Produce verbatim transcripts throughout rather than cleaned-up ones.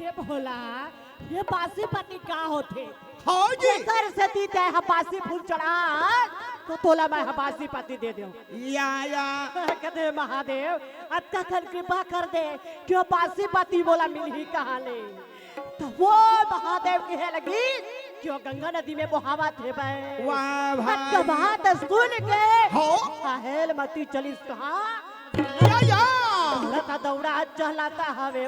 ए भोला, ये बासी पति का होथे? हाँ जी। एकर सेती तैं ह बासी फूल चढ़ा, त तोला मैं ह बासी पति दे देंव। या, या। कथे महादेव, अतका कन कृपा कर दे, कि वो बासी पति मोला मिलही कहाँ ले? त वो महादेव कहे लगिस, कि वो गंगा नदी में बोहावत हे बे। वाह भाई। अतका बात सुन के हो। अहेलमती चलिस कहाँ? या, या। दौड़त दौड़त चलत हवे।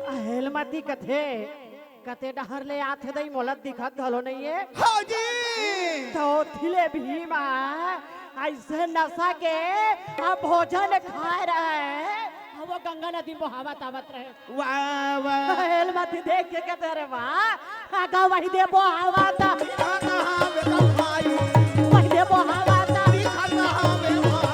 अहेलमती कथे, कते डहर ले आथे दई, मोला दिखत घलो नइये। हाँ जी। त ओथी ले भीम ह अइसे नसा के अब भोजन खाए रहय, अब वो गंगा नदी बोहावत आवत रहय। वाह, वाह। अहेलमती देख के कथे, "अरे वाह, आगा वही दे बोहावत।" दिखत हवे भाई। वही दे बोहावत। दिखत हवे भाई।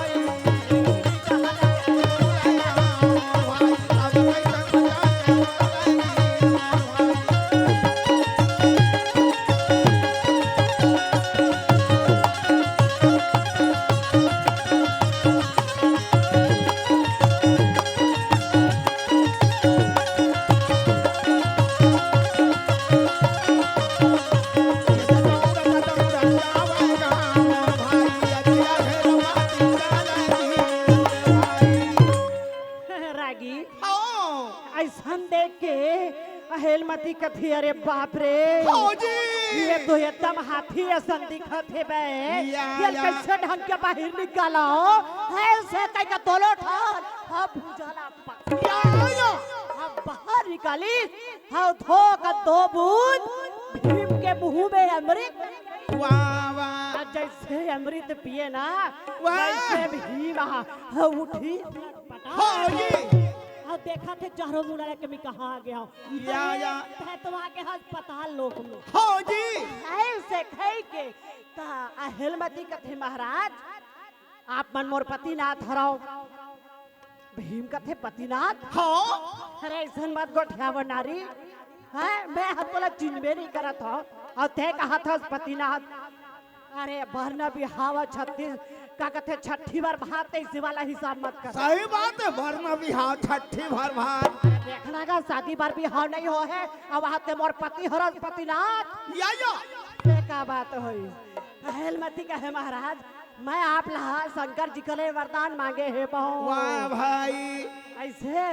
रागी, हाँ। अइसन देख के अहेलमती कथे, "अरे बाप रे, हाँ जी। ये तो एकदम हाथी असन दिखत हे बे। या, ये या। कइसे ढंग के बाहिर निकालो?" अइसे कहि के दोनों ठन ह भुजा ला पकड़ या, या। ह बाहर निकालिस, ह धो के दो बूंद भीम के मुंह में अमृत। वाह, वाह। अउ जइसे अमृत पिए ना, वाह। वइसे भीम ह, ह उठिस। हाँ जी। अउ देखथे चारों मुड़ा ले के मैं कहाँ आ गेंव। या, या। तैं तो आ गे हस पताल लोक में। हाँ जी। अइसे कहि के त अहेलमती कथे, "महाराज, आप मन मोर पतिनाथ हरव।" भीम कथे, "पतिनाथ?" हाँ। "अरे अइसन मत गोठियाव नारी, हैं? मैं ह तोला चिन्हबे नइ करत हंव, अउ तैं कहत हस पतिनाथ।" अरे बर न बिहाव छत्तीस, का कथे, छट्ठी बर भात, तइसे वाला हिसाब मत कर। सही बात हे, बर न बिहाव छट्ठी बर भात। देखना गा, शादी बर बिहाव नइ होहे, अउ वहाँ तैं मोर पति हरस पतिनाथ। या, या। ये का बात होइस? अहेलमती कहे, "महाराज, मैं आप ला शंकर जी के ले वरदान मांगे हे बहू।" वाह भाई। अइसे,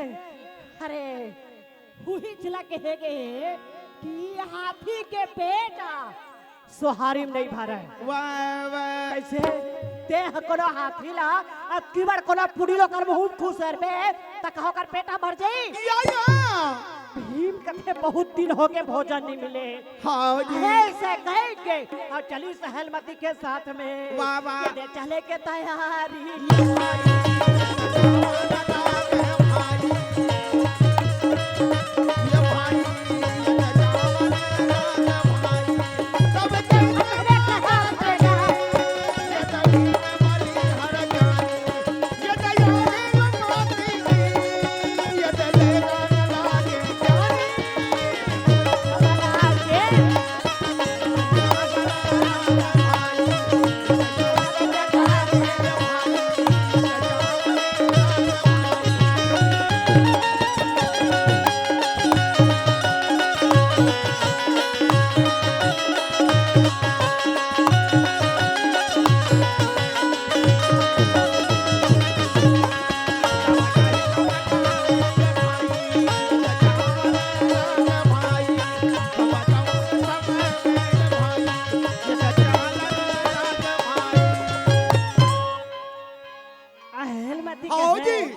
अरे, उही च ला कहे गे कि हाथी के पेट सोहारी म नइ भरय। वाह, वाह। कइसे? तैं ह कोनो हाथी ला अतकी बड़ कोनो पुड़ी ल ओकर मुहूं म खुसेरबे, त का ओकर पेट ह भर जाही? या, या। भीम कथे, "बहुत दिन होगे भोजन नइ मिले।" हाँ जी। अइसे कहि के अउ चलिस अहेलमती के साथ में। वाह, वाह। ये दे चले के तैयारी। अहेलमती हाँ कहे, जी।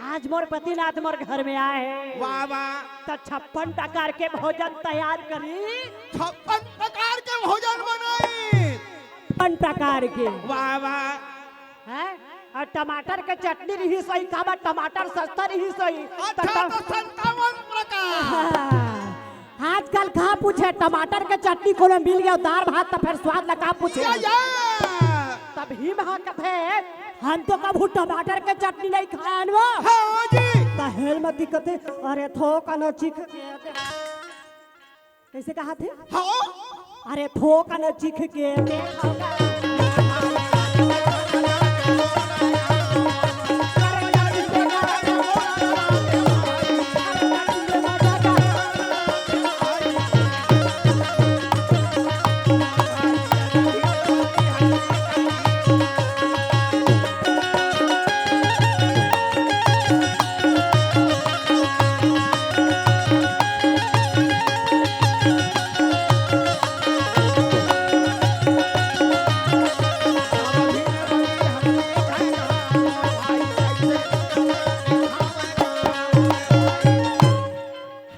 आज मोर पतिनाथ मोर घर में आए हे। वाह, वाह। त छप्पन प्रकार के भोजन तैयार करी। छप्पन प्रकार के भोजन बनाई। छप्पन प्रकार के। वाह, वाह। हैं? अउ टमाटर के चटनी रहिस होही, काबर टमाटर सस्ता रहिस होही। त अच्छा, टम- त संतावन प्रकार। हाँ। आजकल का पूछे, टमाटर के चटनी कोनो मिल गे, दार भात, त फेर स्वाद ला का पूछे? या, या। त भीम ह कथे, "हम तो कभू टमाटर के चटनी नइ खाए हन वो।" हाँ जी। त हेलमती कथे, "अरे थोकन चिख के दे।" कइसे कहत हे? हाँ। "अरे थोकन चिख के दे।"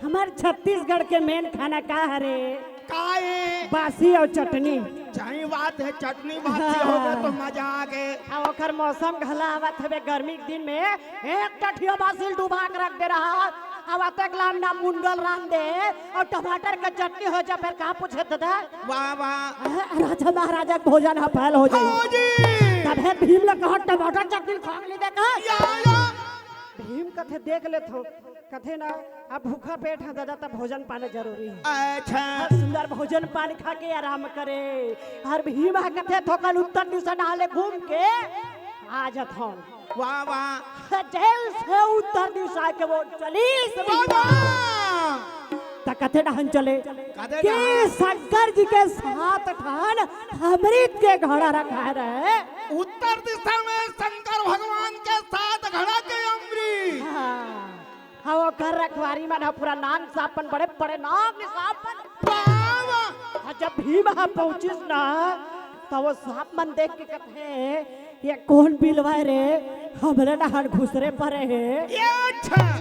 हमर छत्तीसगढ़ के main खाना का हरे? का ए? बासी अउ चटनी। सही बात हे, चटनी बासी हो गे त मजा आ गे। अउ ओकर मौसम घला आवत हवे गर्मी के दिन में, एक टठिया बासी ल डुबा के रख दे रहा। अउ अतेक लाम ना मुनगा ल रांध दे अउ टमाटर के चटनी हो जा, फेर का पूछे ददा? वाह, वाह। अ, राजा महाराजा के भोजन ह फैल हो जाही। हाँ जी। तभे भीम ल कहा टमाटर चटनी खा के नइ देखा। या, या। भीम कथे देख लेथों, कथे ना, अब भूखा पेट हे ददा, त भोजन पाना जरूरी हे। अच्छा। अब सुंदर भोजन पानी खा के आराम करे। अउ भीम ह कथे थोकन उत्तर दिशा डहर ले घूम के आ जाथों। वाह, वाह। जइसे उत्तर दिशा के ओर चलिस वाह, वाह। त कथे डहन चले कथे कि डहन? शंकर जी के सात ठन अमृत के घड़ा रखाए रहे। उत्तर दिशा में शंकर भगवान के सात घड़ा के अमृत। हाँ। हाँ, ओकर रखवारी मन ह पूरा नाग सांप मन, बड़े-बड़े नाग सांप मन। बाबा! अउ जब भीम ह पहुंचिस ना, त वो सांप मन देख के कथे, "ये कोन बिलवा हे रे? हमरे डहन घुसरे परे हे।" ये अच्छा।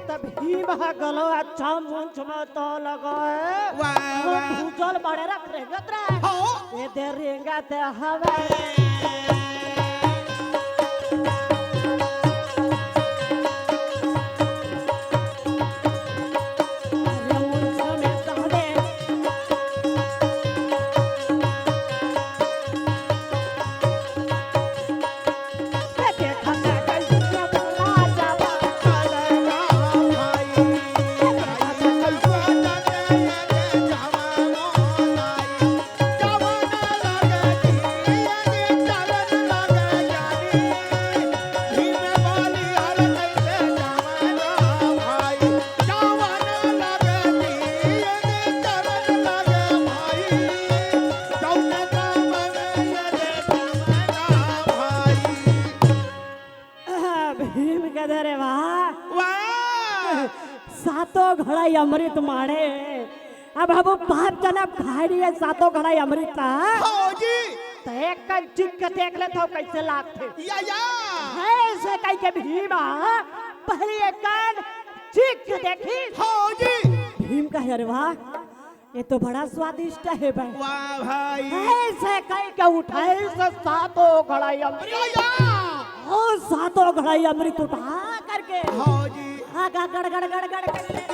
त भीम ह घलो अच्छा मुंछ म तो लगे। वाह, वो वाह। भूजल बड़े रख रेंगत रहे। हाँ। ये दे रेंगत हवे। भीम कथे रे वाह। वाह। सातों घड़ा अमृत माड़े। अब हम पाप जनम खाए रहिए सातों घड़ा अमृत ला। हाँ जी। त एक कन चिख के देख लेथों कइसे लागथे। या, या। अइसे कहिके भीम ह पहिली एक कन चिख के देखिस। हाँ जी। भीम कहे, "अरे वाह, ये तो बड़ा स्वादिष्ट हे भाई।" वाह भाई। अइसे कहिके उठाइस सातों घड़ा अमृत। अरे या। ओ सातों घड़ा अमृत उठा करके हाँ जी। आगा गड़ गड़ गड़ गड़ करके।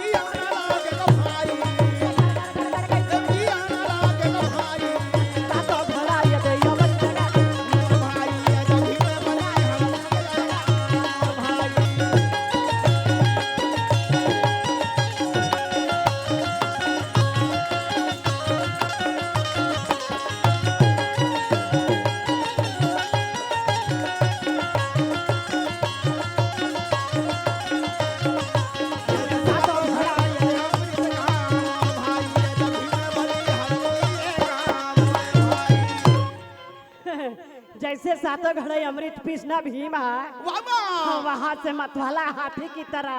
जइसे सातों घड़ा अमृत पीस ना भीम ह, वाह, वाह। हाँ, वहाँ से मतवाला हाथी की तरह,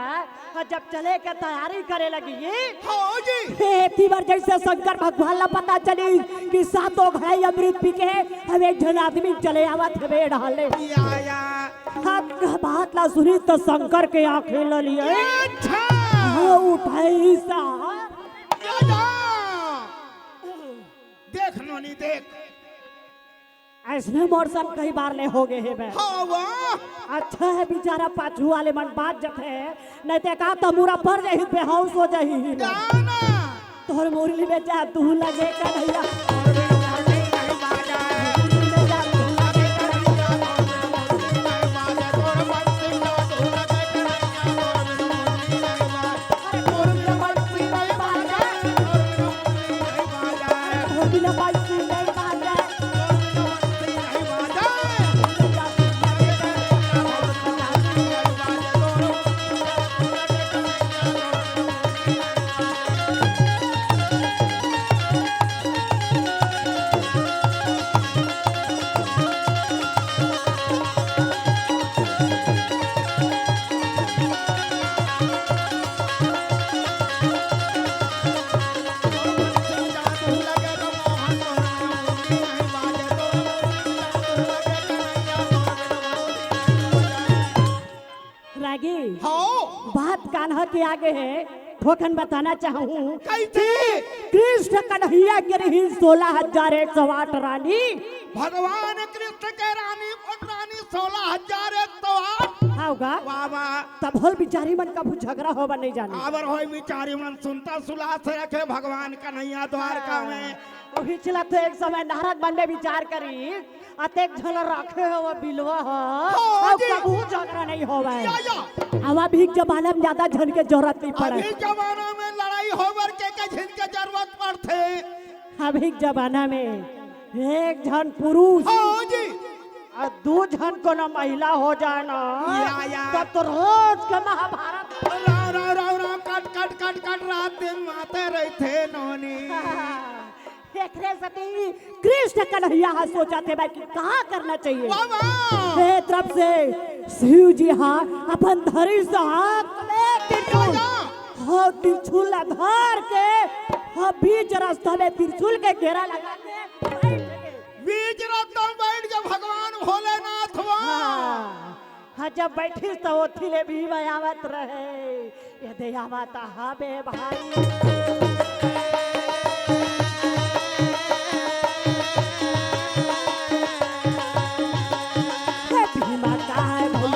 अउ जब चले के तैयारी करे लगिस, हाँ जी। एती बर जइसे शंकर भगवान ला पता चलिस कि सातों घड़ा अमृत पी के हवे झन आदमी चले आवत हवे ढाले। या, या। हक बात ला सुनिस त शंकर के आँखी ललिया। अच्छा। हाँ, उठाइस। या, या। देख नोनी, देख। अइसने मोर संग कई बार ले हो गे हे बे। हाँ, वाह। अच्छा हे बिचारा पाछू वाले मन बाँच जथे, नहीं ते का त मुरा पर जाही, बेहोश हो जाही। गाना। तोर मुरली में जादू लगे कन्हैया। रागी, हाँ। बात कान्हा के आगे हे, थोकन बताना चाहूँ। कइसे? कृष्ण कन्हैया के रहिन सोलह हजार एक सौ आठ रानी। भगवान कृष्ण के रानी, कोन रानी? सोलह हजार एक सौ आठ। हाँ गा। वाह, वाह। तब होल बिचारी मन कभू झगरा होबा नहीं जाने। काबर होय बिचारी मन सुनता सुला से रखे भगवान कन्हैया द्वारका हाँ। में। वही चला तो एक समय नारद मन में विचार करी, अतेक झन रखे हो वो बिलवा ह, हाँ अउ जी। कभू झगरा नहीं होवे। या, या। अब अभी के जमाना में ज्यादा झन के जरूरत नहीं पड़े। अभी जमाना में लड़ाई होवर के, के झन के जरूरत पड़थे। अभी के जमाना में एक झन पुरुष हाँ जी। अउ दू झन कोनो महिला हो जाए ना, या, या। तब तो रोज के महाभारत। राव, राव, राव, राव, कट, कट, कट, कट, रात दिन माते रहिथे नोनी। एकरे सेती कृष्ण कन्हैया ह सोचत हे भाई कि का करना चाहिए। वाह, वाह। ए तरफ से शिव जी ह अपन धनुष हाथ में त्रिशूल, वाह, वाह। हाँ, त्रिशूल ला धर के, हाँ, बीच रास्ता में त्रिशूल के घेरा लगा के बैठ गए। बीच रास्ता में बैठ के भगवान भोलेनाथ वाह। हाँ। हाँ, जब बैठिस त ओथी ले भीम आवत रहे। ये दे आवत हबे भाई। हे भीमा का है भैया?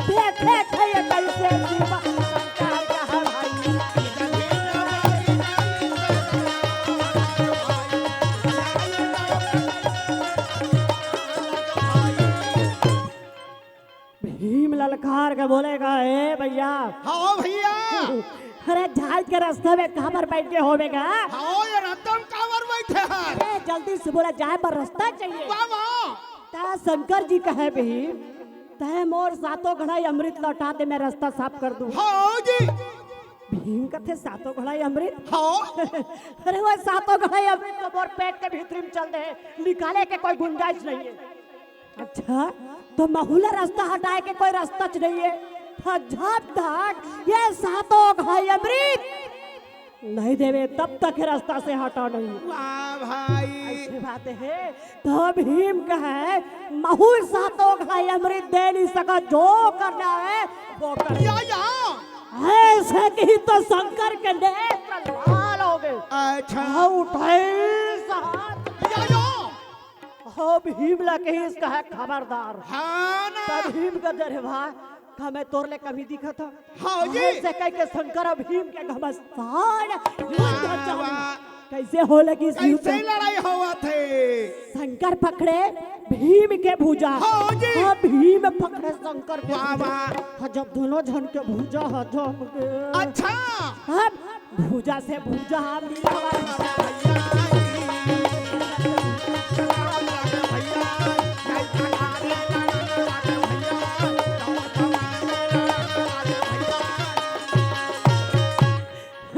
देखे थे ये कैसे जीवा संसार का है भाई। भीम ललकार के बोलेगा, "ए भैया।" हाँ भैया। अरे जाए के रास्ता में काबर बैठ के होवेगा? हाँ, ये रास्ता में काबर बैठे हैं? अरे जल्दी से बोला, जाए बर रास्ता चाहिए। वाह, वाह। त शंकर जी कहे, "भीम, तैं मोर सातों घड़ा अमृत लौटा दे, मैं रास्ता साफ कर दूं।" हाँ जी। भीम कथे, "सातों घड़ा अमृत?" हाँ। अरे वो सातों घड़ा अमृत तो मोर पेट के भीतरी में चल दे हे, निकाले के कोई गुंजाइश नहीं है। अच्छा, तो महू ला रास्ता हटाए के कोई रास्ता च नहीं है। हाँ, जब तक ये सातों घड़ा अमृत नहीं देवे, तब तक ये रास्ता से हटा नहीं। वाह भाई। ऐसी बात है। तो भीम कहे, "महू सातों घड़ा अमृत दे नहीं सका, जो करना है वो कर।" या, या। ऐसे कही तो शंकर के नेत्र लाल हो गए। अच्छा। हाँ, उठे साथ। या, या। हो भीम ला कहिस कहे, "खबरदार।" हाँ ना। तब भीम कथे, "अरे वाह, का मैं तोर ले कमी दिखत हँव?" हाँ जी। ऐसे कह के शंकर अउ भीम के घमासान वाह, वाह। कैसे हो लगिस युद्ध? कैसे लड़ाई होवत हे? शंकर पकड़े भीम के भुजा। हाँ जी। हाँ, भीम पकड़े शंकर के वाह, भुजा। वाह। हाँ, जब दोनों झन के भुजा ह जम गे। अच्छा। अब भुजा से भुजा मिलावा।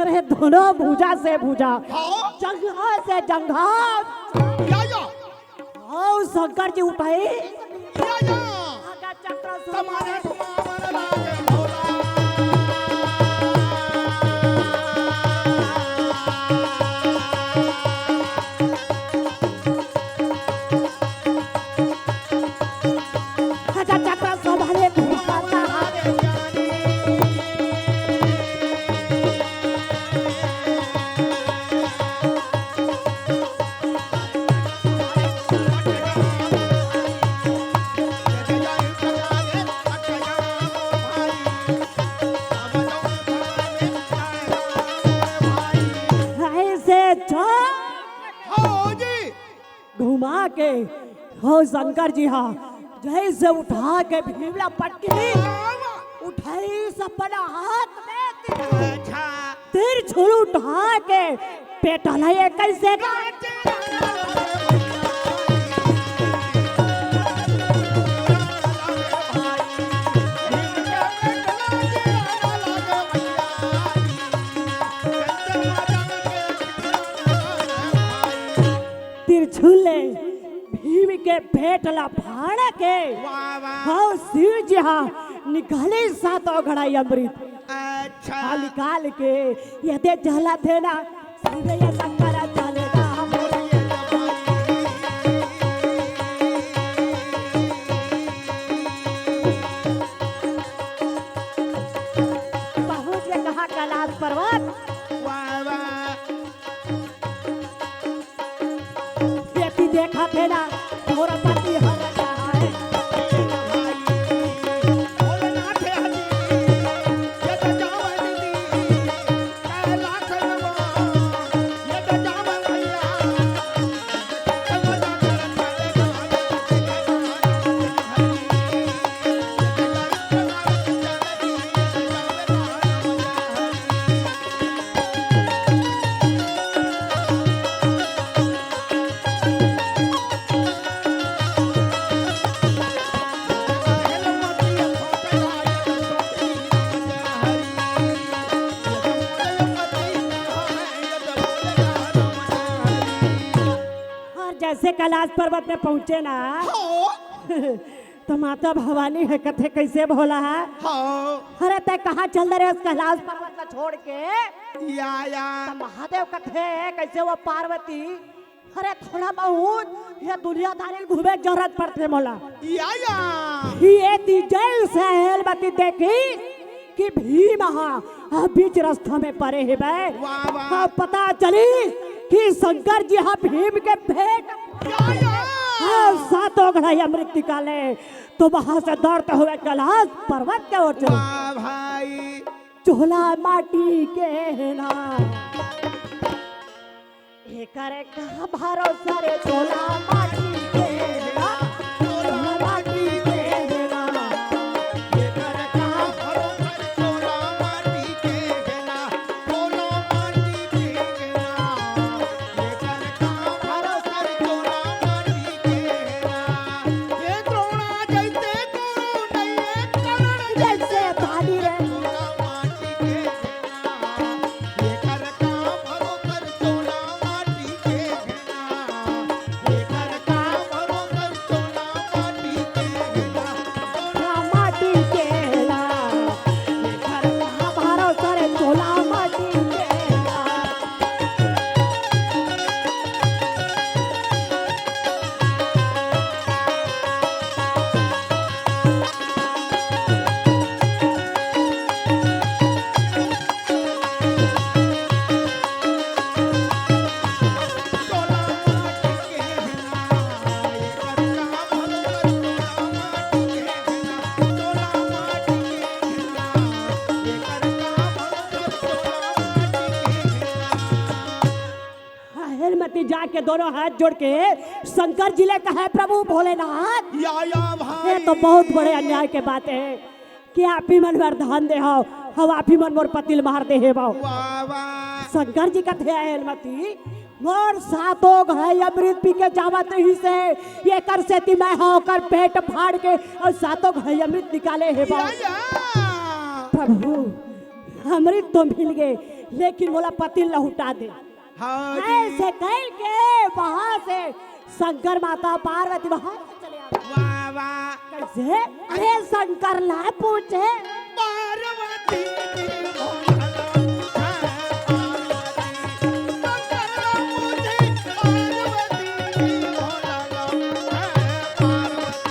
अरे दोनों भुजा से भुजा, हाँ। जंघा से जंघा। या, या। आओ शंकर जी उठाई। या, या। आगा चक्र से तुम्हारे घुमावन लागे भोला। आगा चक्र संभाले घुमावन लागे ज्ञानी। घुमा के, हो शंकर जी हा, जइसे उठा के भीम ला पटकी, उठाइस अपन हाथ में तीर, अच्छा। त्रिशूल उठा के पेट ला ये कइसे तिरछुल ले भीम के पेट ला फाड़ के, वाह, वाह। हाँ, शिव जी हा निकाले सातों घड़ा अमृत। अच्छा। हाँ, निकाल के ये दे जला थे ना, शिव ये शंकर चले ना। पहुँच के कहा कैलाश पर्वत। वाह, वाह। ये भी देखा थे ना, मोर पति हर जाए। और जैसे कैलाश पर्वत में पहुंचे ना, हाँ। तो माता भवानी हे कथे, "कैसे भोला हे?" हाँ। "अरे, तैं कहाँ चल दे रहे उस कैलाश पर्वत ला छोड़ के?" या, या। तो महादेव कथे, "कैसे वो पार्वती?" "अरे, थोड़ा बहुत ये दुनियादारी घूमे जरूरत पड़थे मोला।" या, या। ये ती जैसे हेलमती देखी कि भीम हा बीच रास्ता में परे हे बे। वाह, वाह। हाँ, पता चली कि शंकर जी हा भीम के पेट या, या। हाँ, सातों घड़ा अमृत निकाले। तो वहां से दौड़ते हुए कैलाश पर्वत के ओर चले। वाह भाई। चोला माटी के हे ना, एकर का भरोसा रे, चोला माटी के हे ना, चोला माटी के हे ना। एकर का भरोसा रे, चोला माटी के हे ना। हेलमती जाके दोनों हाथ जोड़ के शंकर जी ले कहे, "प्रभु भोलेनाथ, या, या भाई। ये तो बहुत बड़े अन्याय के बात हे कि आप ही मन वरदान दे हव, हम आप ही मन मोर पति ल मार दे हे बाव।" वाह, वाह। शंकर जी कथे, "हेलमती, मोर सातों घड़ा अमृत पी के जावत रहिस हे, एकर सेती मैं हा ओकर पेट फाड़ के अउ सातों घड़ा अमृत निकाले हे बाव।" या, या। "प्रभु, अमृत तो मिल गे, लेकिन मोला पति ल लहुटा दे।" हाँ जी। ऐसे कह के वहां से शंकर माता पार्वती वहां से चले आवे। वाह, वाह। कैसे? अरे शंकर ला पूछे। पार्वती जी बोलो, हाँ, पार्वती। शंकर ला पूछे, पार्वती जी बोलो, हाँ, पार्वती।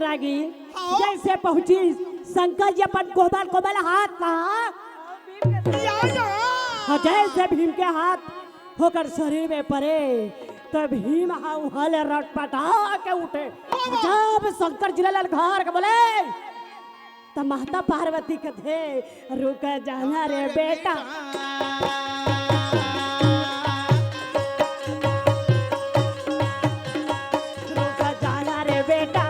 लागी। हाँ। जइसे पहुंचिस शंकर जी अपन कोमल कोमल हाथ ला, या, या। हाँ, जइसे भीम के हाथ ओकर शरीर में परे, त भीम ह उहाँ ले रटपटा के उठे। वाह, वाह। जब शंकर जी ला ललकार के बोले, त माता पार्वती कथे, "रुक जाना रे बेटा, रुक जाना रे बेटा।"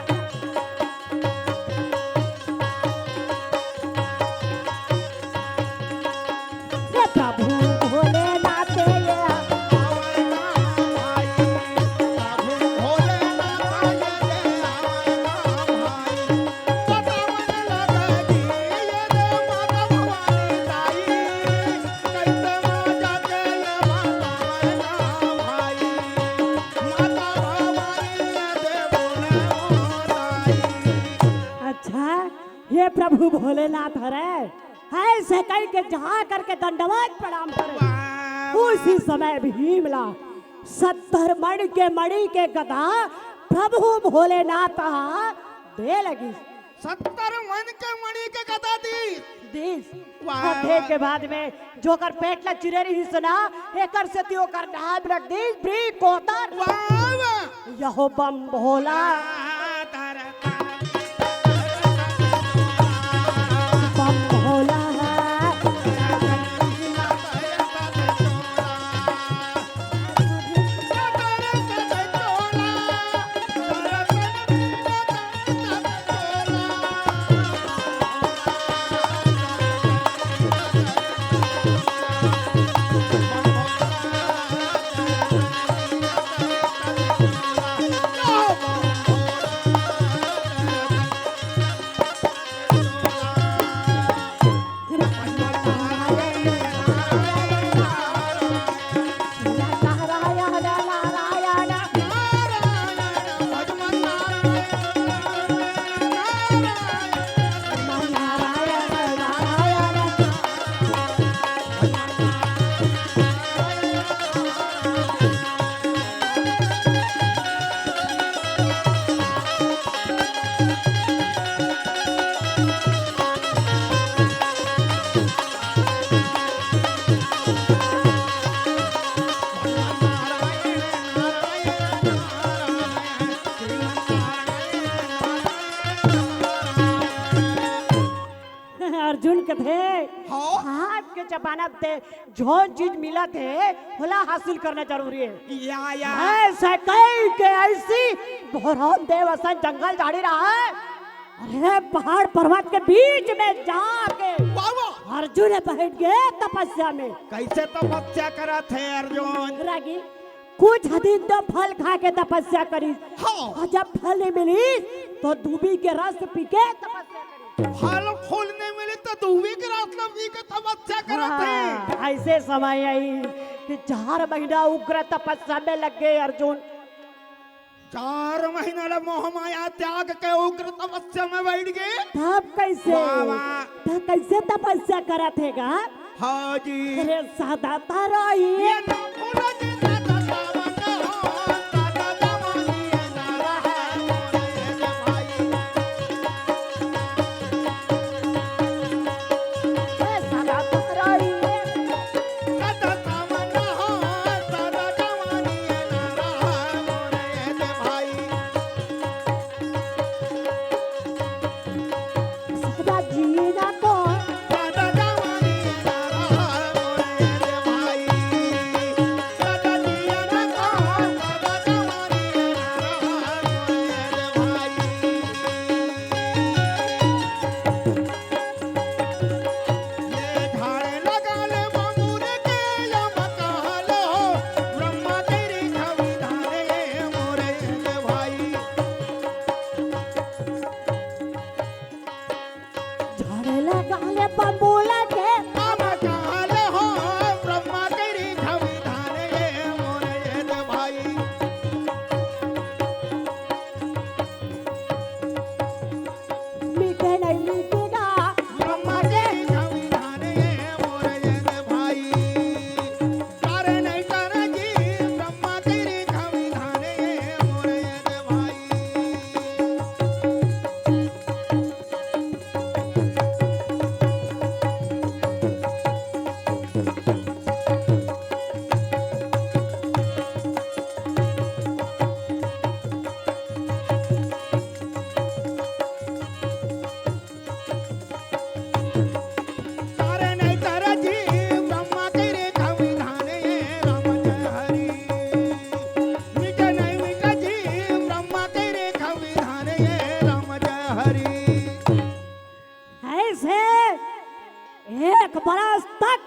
हे प्रभु भोलेनाथ, ये अच्छा, ये प्रभु भोलेनाथ हरे, ऐसे कहि के जा करके दंडवत प्रणाम करे। वाह। उसी समय भीम ला सत्तर मन के मणि के गदा प्रभु भोलेनाथ ह दे लगिस। सत्तर मन के मणि के गदा दीस। दीस। वाह, अउ दे वाह। के बाद में जोकर पेट ला चिरे रहिस ना, एकर सेती ओकर नाम रख दीस ब्री कोतर। वाह, वाह। यहो बम भोला। बम भोला। अर्जुन कथे, हाँ। आज के जमाना में ते जौन चीज मिलत हे, ओला हासिल करना जरूरी हे। या, या। ऐसा कहि के ऐसी भोरम देव असन जंगल झाड़ी रहा है। अरे, पहाड़ पर्वत के बीच में जाके वाह, वाह। अर्जुन बैठ गए तपस्या में। कैसे तपस्या करत हे अर्जुन? रागी, कुछ दिन तो फल खा के तपस्या करिस। हाँ। अउ जब फल नहीं मिलिस, तो दूबी के रस पी के तपस्या करिस। फल फूल नहीं मिलिस, तो दूबी के रस पी के तपस्या करत हे। हाँ, ऐसे समय आई कि चार महीना उग्र तपस्या में लग गए अर्जुन। चार महीना ले मोह माया त्याग के उग्र तपस्या में बैठ गए। तब कैसे? वाह, वाह। तब कैसे तपस्या करत हे गा? हाँ जी। अरे सदा तरही। ये ना बोलो जी, सदा सावन हो, सदा जवानी है, ना रहा मोरे भाई। ए, सदा तरही। सदा सावन हो, सदा जवानी है, ना रहा मोरे भाई। सदा जीना को। झाड़े लगा ले बबूल के। अब काल हो ब्रह्मा तेरी संविधान ये मोरे ये भाई। मिटे नहीं मिटेगा। ब्रह्मा तेरी संविधान ये मोरे ये भाई। तारे नहीं तारे जी, ब्रह्मा तेरी संविधान ये मोरे ये भाई।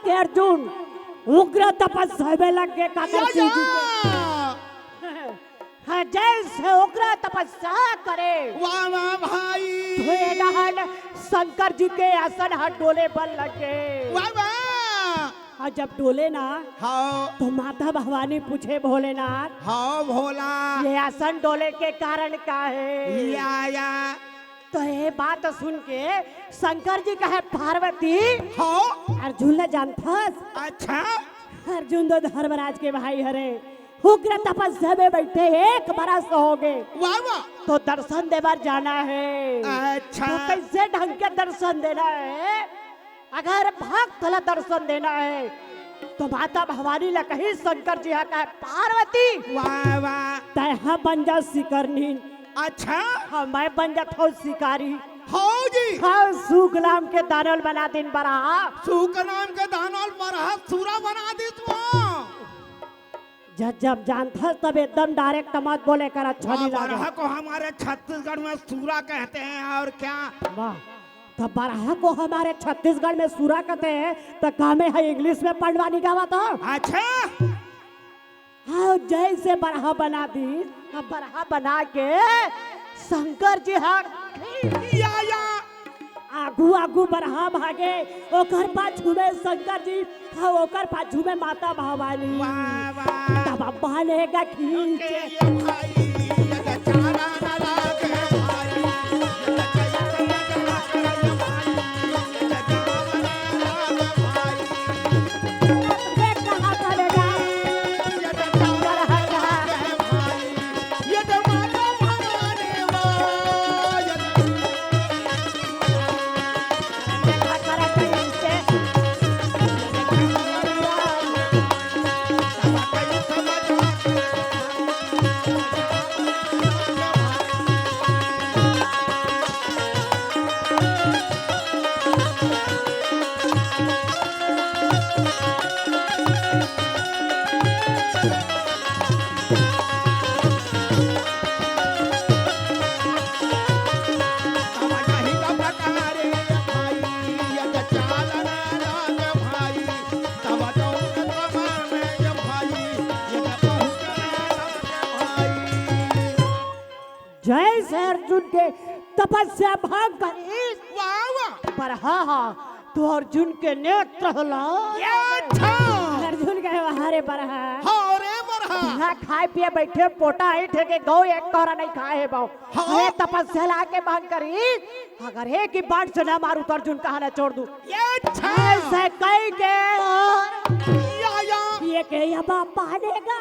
के अर्जुन उग्र तपस्या में लग गे, काकर या, शिव जी के। हाँ, जैसे उग्र तपस्या करे। वाह, वाह, भाई। तो ये डहन शंकर जी के आसन ह डोले बर लग गे। वाह, वाह। अउ जब डोले ना, हाँ। तो माता भवानी पूछे भोलेनाथ, हाँ, भोला। ये आसन डोले के कारण का हे? या, या। तो ये बात सुन के शंकर जी कहे, पार्वती, हाँ। अर्जुन ला जानथस? अच्छा। अर्जुन तो धर्मराज के भाई हरे, उग्र तपस्या में बैठे एक बरस हो गे। वाह, वाह। तो दर्शन दे बर जाना हे। अच्छा। तो कैसे ढंग के दर्शन देना हे? अगर भक्त ला दर्शन देना हे, तो माता भवानी ला कही, शंकर जी हा कहे, पार्वती, वाह, वाह। तैं हा बन जा शिकारनी। अच्छा। हाँ, मैं बन जात हूँ शिकारी। हाँ जी। हाँ, सुकनाम के दानव ल बना दिन बरहा। सुकनाम के दानव ल बरहा, सुरा बना दिस वो। जब, जब जानथस तब एकदम direct मत बोले कर, अच्छा हाँ, नहीं लागे। बरहा को हमारे छत्तीसगढ़ में सुरा कहते हैं, और क्या? वाह, तो बरहा को हमारे छत्तीसगढ़ में सुरा कहते हैं, तो का मैं ह English में पंडवानी गावत हूँ? अच्छा। हाँ, जैसे बरहा बना दिस, अब बरहा बना के शंकर जी हा या, या। आगू आगू बरहा भागे, ओकर पाछू में शंकर जी, हाँ, ओकर पाछू में माता भवानी। वाह, वाह। तब अब बनेगा खींचे। ये भाई, ये तो चारा ना लागे भाई, ये तो कैसे लग रहा है भाई, ये तो चारा ना लागे भाई। ये कहाँ चलेगा? ये तो चारा ना लागे भाई, ये तो माता भवानी वो, ये तो जैसे अर्जुन के तपस्या भंग करिस। वाह, वाह। बरहा हा, तो अर्जुन के नेत्र हला। ये अच्छा। अर्जुन कहे, "वाह रे बरहा।" हाँ रे बरहा। यहाँ खाए पिए बैठे, पोटा ऐंठ के गौ एक कौरा नहीं खाए हे बाऊ। हाँ। अरे तपस्या ला के भंग करिस, अगर एक ही बाण से ना मारू तो अर्जुन कहा ना छोड़ दूं। ये अच्छा। ऐसे कही के और या, या। ये के अब बनेगा।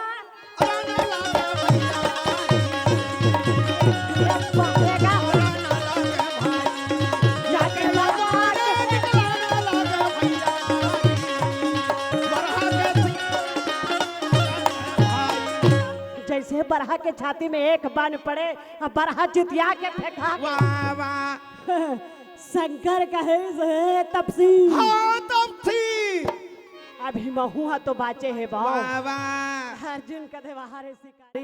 जैसे बरहा के छाती में एक बाण पड़े, अब बरहा जितिया के फेंका। वाह, वाह। शंकर कहे, "हे तपसी।" हाँ, तपसी। अभी महू हा तो बाचे हे बाऊ। वाह, वाह। अर्जुन कथे, "वाह रे शिकारी।"